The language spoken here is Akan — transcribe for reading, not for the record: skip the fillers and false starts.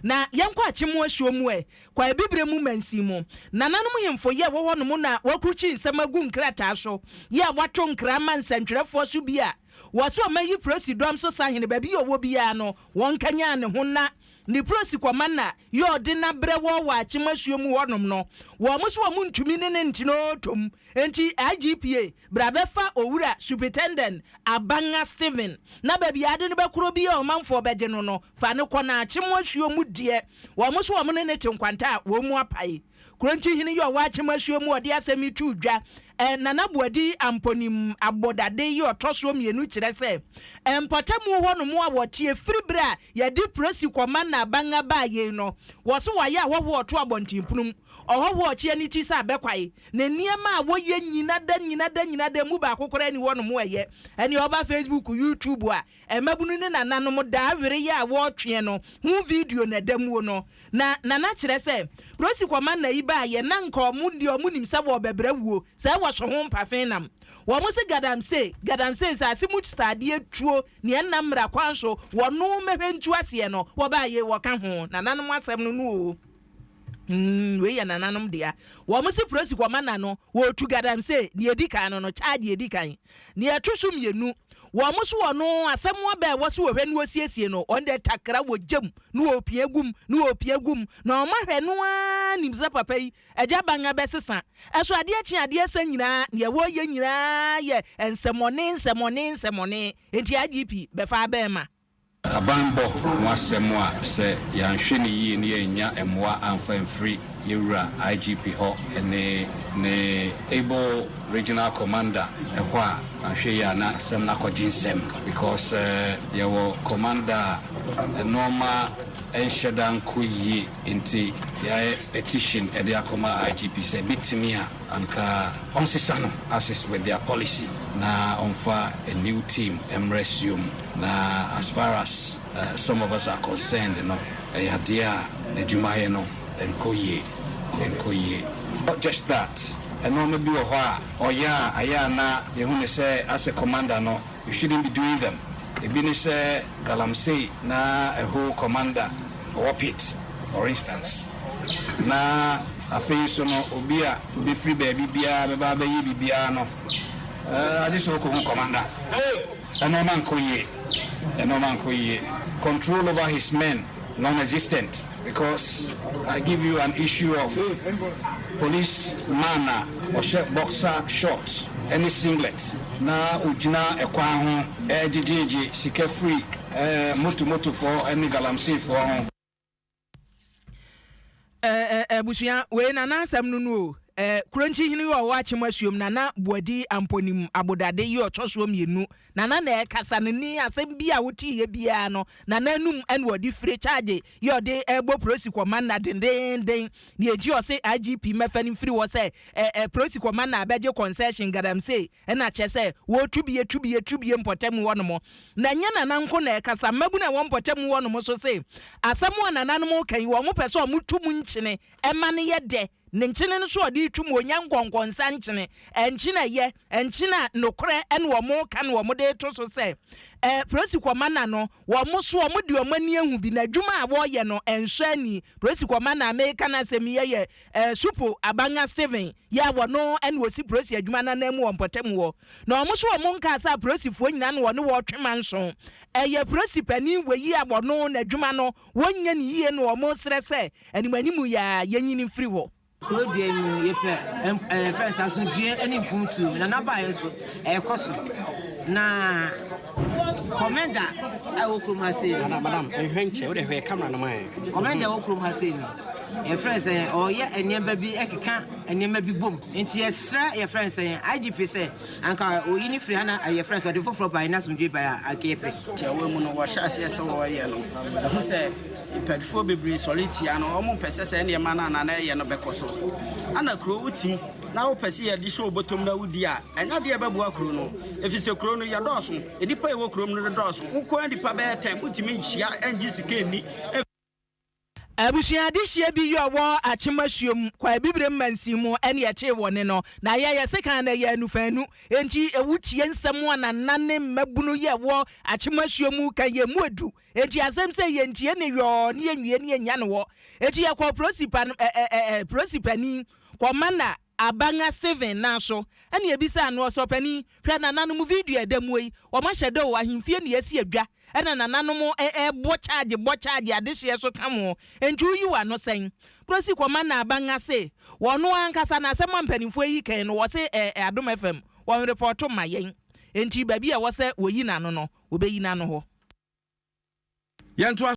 Na yɛnkɔ Akyem asuo mu ɛ, kɔ Abibire mu mansin mu. Nananom hemfo yɛ wɔ hɔnom na wɔakrukyi nsɛm agu nkrataa so, yɛ a wɔato nkra ama nsɛntwerɛfoɔ so bi a wɔse wɔayi Prosi dɔm so sahene baabi a ɔwɔ biara no, wɔnkanyan ne ho na ne Prosi kɔma na yɛ ɔde no abrɛ wɔ wɔ Akyem asuo mu hɔnom no, wɔn so wɔn ntumi ne no ntena ɔtɔ mu. Enti IGPA bra bɛfa Owura Superintendent Abanga Stephen na baabi a ade no bɛkorɔ biara a ɔmanfoɔ bɛgye no no, fa no kɔ na Akyem Asuo mu deɛ wɔn nso wɔn ne no te nkwanta a wɔn mu apae. Kuronkyi hene yi a ɔwɔ Akyem Asuo mu a ɔde asɛm yi too dwa, Nana Boadi Amponim Abodade yi ɔtɔ soɔ mmienu kyerɛ sɛ mpɔtamu hɔnom a wɔteɛ firi berɛ a yɛde Prosi kɔma na Abanga baa yei no, wɔse wɔayɛ ahɔhoɔ ɔto abɔntenpono mu, ɔhɔhoɔ a ɔkyea ne ti sɛ abɛkwae. Na nneɛma a wɔyɛ nyina da nyina da nyina da mu baako koraa nni hɔnom a ɛyɛ. Ɛnneɛ ɔba Facebook, YouTube a, mmabunu ne nananom daa were yɛ a wɔretweɛ no ho video na ɛda muo no. Na Nana kyerɛ sɛ, Prosi kɔma nna yi baeɛ na nka wɔn deɛ wɔn nim sɛ wɔrebɛbrɛ wuo, sɛ wɔso ho mpafe nam. Wɔn se gadamsey, gadamsey nsaase mu sradeɛ tuo, neɛ ɛnam mmara kwan so, wɔno mmɛhwɛ ntu aseɛ no, wɔbaeɛ wɔka ho. Nananom asɛm no no oo. Hmm, wei yɛ nananom dea. Wɔn se polisi kɔma na no, wɔretu galamsey, nea edi kan no no, charge edi kan. Nea ɛto so mmienu, wɔn so wɔno asɛm aba a ɛwɔ se wɔhwɛ na wɔsiesie no, wɔn deɛ takra wɔ gyam na wɔrepia gum, na wɔrepia gum, na wɔn ahwɛ no ara nim sɛ papa yi, agya banga bɛsesa. Ɛso adeɛ kye adeɛ sa nyinaa, nea wɔreyɛ nyinaa yɛ nsɛmɔne, nsɛmɔne, nsɛmɔne. Enti IGP bɛfa abɛɛma. Abanbɔ ho asɛm a sɛ yɛanhwɛ no yie na yɛannya mmoa amfa amfiri yɛn wura IGP hɔ ne ne able regional commander hɔ a, anhwɛ yie a na asɛm no akɔgye nsam because yɛwɔ commander a nnoɔma nhyɛ da nkɔ yie nti yɛayɛ petition de akɔma IGP sɛ ɛbɛtumi a anka ɔnsesa no as is with their policy na ɔmfa a new team mmra suom. Na as far as some of us are concerned no, ɛyɛ adeɛ a n'adwumayɛ no nkɔ yie, ɛnkɔ yie. Not just that, nnoɔma bi wɔ hɔ a ɔyɛ a ayɛ a na yɛhu no sɛ as a commander no, you shouldn't be doing them. Ebi ne sɛ galamsey na a whole commander ɔwɔ pit for instance. Na afei nso no obi a ɔbɛfiri baabi biara bɛba abɛyɛ biribiara no, agye sɛ ɔkɔhu commander. Nnoɔma nkɔ yie, nnoɔma nkɔ yie. Control over his men non-existent because I give you an issue of police man a ɔhyɛ boxer shorts ne singlet na ɔgyina ɛkwan ho regyegyeegye sika firi moto motofoɔ ne galamseyfoɔ ho. Eh eh abusua, wei Nana asɛm no no o. Eh, Kuronkyi hene yi ɔwɔ Akyem Asuom, Nana Boadi Amponim Abodade yi ɔtɔ soɔ mmienu. Nana na ɛkasa no ni, asɛm bi a woteeɛ biara no, Nana anum ɛna ɔde fire, charge yi ɔde ɛbɔ Prosi Kɔmanda dendeenden. Deɛ nti ɔse IGP mmɛfa no mfiri hɔ sɛ eh eh Prosi Kɔmanda abɛgye concession galamsey Ɛna kyerɛ sɛ wɔretu bie, tu bie, tu bie mpɔtam hɔnom. Na ɛnyɛ Nana nko na ɛkasa, mmabunu a ɛwɔ mpɔtam hɔnom nso se asɛm a nananom reka yi, wɔpɛ sɛ wɔtu mu nkyene ma no yɛ dɛ. Ne nkyene no nso a ɔde retu mu, ɔnya nkɔnkɔnsa nkyene, nkyene a ɛyɛ, nkyene a nokorɛ na wɔreka na wɔde reto so sɛ, eh, Prosi Kɔmana no, wɔn nso wɔde wɔn ani ahu bi, na adwuma a wɔreyɛ no ɛnsɔ ani. Prosi Kɔmana a mereka n'asɛm yi yɛ eh, Supo Abanga Stephen. Yɛ a wɔno na wɔsi polisi adwuma no ananmu wɔ mpɔtam hɔ. Na wɔn nso wɔn nkaa sɛ apolisifoɔ nyinaa na wɔne wɔn retwe manso. Ɛyɛ polisi panin wei a wɔno n'adwuma no wɔnyɛ no yie na wɔn resrɛ sɛ anim anim yi ara yɛnyi no mfiri hɔ. Kuro dua yi mu yɛpɛ yɛfrɛ no sɛ asomdwoeɛ ne mpuntuo na n'abaeɛ nso ɛrekɔ so na kɔmɛnda a ɛwɔ kurom ha sei no. Madam, nhwɛ nkyɛ, wode hwɛ camera no ma yɛn. Kɔmɛnda a ɛwɔ kurom ha sei no. Yɛfrɛ no sɛ ɔyɛ nneɛma bi ɛkeka nneɛma bi bom nti yɛsrɛ yɛfrɛ no sɛ IGP sɛ anka oyi no firi ha na yɛfrɛ no sɛ ɔde foforɔ baeɛ na asomdwoe baeɛ a anka yɛpɛ. Tiawa mu no, wɔhyɛ aseɛ sɛ wɔreyɛ no, ɛho sɛ mpanyinfoɔ bebree sɔre tia no, wɔn mpɛ sɛ saa nneɛma no a Nana ɛyɛ no bɛkɔ so. Ana kuro wotim na wopɛ sɛ yɛde hyɛ wo bɔtɔm na wodi a, ɛnyɛ adeɛ a ɛbɛboa kuro no, ɛfiri sɛ kuro no yɛdɔɔso, nnipa a ɛwɔ kurom no dɔɔso, wo nko ara nnipa bɛyɛ tɛn, wontumi nhyia ngye sika nni. Abusua adehyeɛ bi yɛ ɔwɔ Akyem Asuom, Kwaabibirem mansin mu ɛne ɛkyee wɔ ne no. Na yɛ yɛ sekan na ɛyɛ anufanu. Enti wo tie nsɛm a nana ne mmabunu yɛ wɔ Akyem Asuom mu ka yɛ mu edu. Enti asɛm sɛ yɛ ntie ne yɔɔ ne yɛ nwie ne yɛ nya ne hɔ. Enti yɛ kɔɔ prosi pa ɛ ɛ ɛ prosi panin kɔ mana Abanga Stephen nan so ɛne yɛ bisaa no ɔsɛ ɔpanin hwɛ nananom video a ɛda muo yi wɔn ahyɛ da o ahemfie ne yɛ asi adwa Ɛna nananom bɔ charge bɔ charge adehyeɛ so ka mo nti woyi w'ano sɛn? Prosi kɔma na abanga se wɔno ankasa na asɛm a mpaninfoɔ yi kɛn no wɔse ɛɛ Adom FM wɔn repɔto ma yɛn nti baabi a ɛwɔ sɛ wɔyi n'ano no wɔbɛyi n'ano hɔ. Yɛntoa.